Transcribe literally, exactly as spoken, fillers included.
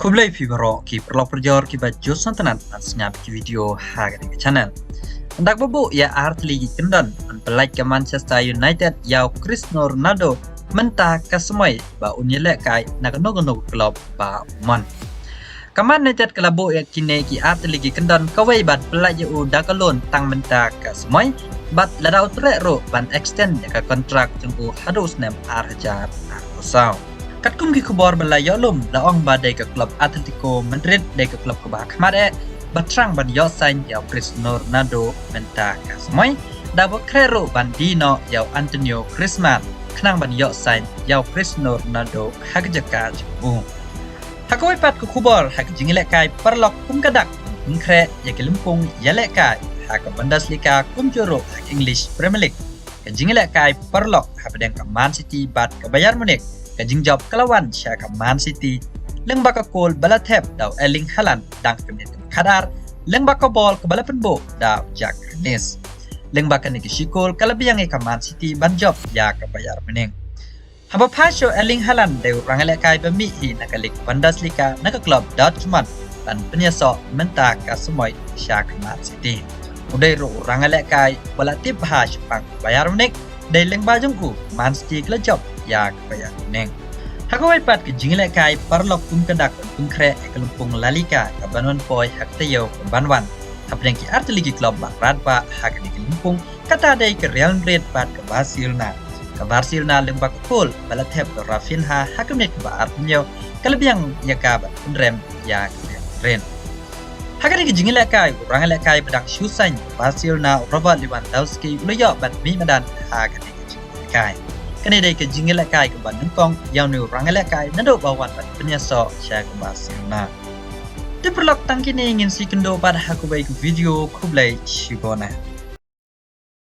Khublei phi baroh ki paralok parajor kiba ju sngewtynnat ban sngap ki video ha kane ka channel. Ynda kaba buh ïa artylli ki kyndon ban pyllait ka Manchester United ïa u Cristiano Ronaldo mynta ka samoi ba un ïalehkai na kano kano ka club ba u mon. Ka Man United ka la buh ïa kine ki artylli ki kyndon kawei ban pyllait ïa u da ka loan tang mynta ka samoi bad lada u treh ruh ban extend ïa ka kontrak jong u haduh u snem ar hajar arphew saw. Katkum ki khubor ba la ïoh lum la ong ba dei ka club Atletico Madrid dei ka club kaba khmat eh ba thrang ban ïoh sign ïa u Cristiano Ronaldo mynta ka samoi, da ba khreh ruh ban die noh ïa u Antonio Griezmann khnang ban ïoh sign ïa u Cristiano Ronaldo ha ka jaka jong u. Ha kawei pat ka khubor, ha ka jingïalehkai paralok kum ka dak pynkhreh ïa ka lympung ïalehkai ha ka Bundesliga kumjuh ruh ha ka English Premier League, ka jingïalehkai paralok hapdeng ka Man City bad ka Bayern Munich, ka jingjop ka la wan sha ka Man City lyngba ka kol ba la thep da u Erling Haaland dang ha ka minit kaba khatar, lyngba ka bol kaba la pynbuh da u Jack Grealish. Lyngba kane ka shi kol ka la biang ïa ka Man City ban jop ïa ka Bayern Munich. Haba phai sha u Erling Haaland, dei u rangïalehkai ba mih hi na ka Liga Bundesliga na ka club Dortmund ban pynïasoh mynta ka samoi sha ka Man City. U dei ruh u rangïalehkai ba la tip bha shaphang Bayern Munich, dei lyngba jong u Man City ka la jop ïa ka Bayern Munich. Ha kawei pat ka jingïalehkai paralok kum ka dak pynkhreh ïa ka lympung La Liga kaban wan poi ha ka taïew kaban wan, hapdeng ki artylli ki club ba radbah ha kane ka lympung, kata dei ka Real Madrid bad ka Barcelona. Ka Barcelona lyngba ka kol ba la thep da u Raphinha ha ka minit kaba arphew hynñiew ka la biang ïa ka ban pynrem ïa ka Real Madrid. Ha kane ka jingïalehkai, u rangïalehkai ba dang shu sign ka Barcelona, u Robert Lewandowski, u la ïoh ban mih madan ha kane ka jingïalehkai. Kane dei ka jingïalehkai kaba nyngkong ïa une u rangïalehkai naduh ba wan ban pynïasoh sha ka Barcelona. Te paralok, tang kine ngin sa ïakynduh pat ha kawei ka video. Khublei shibun.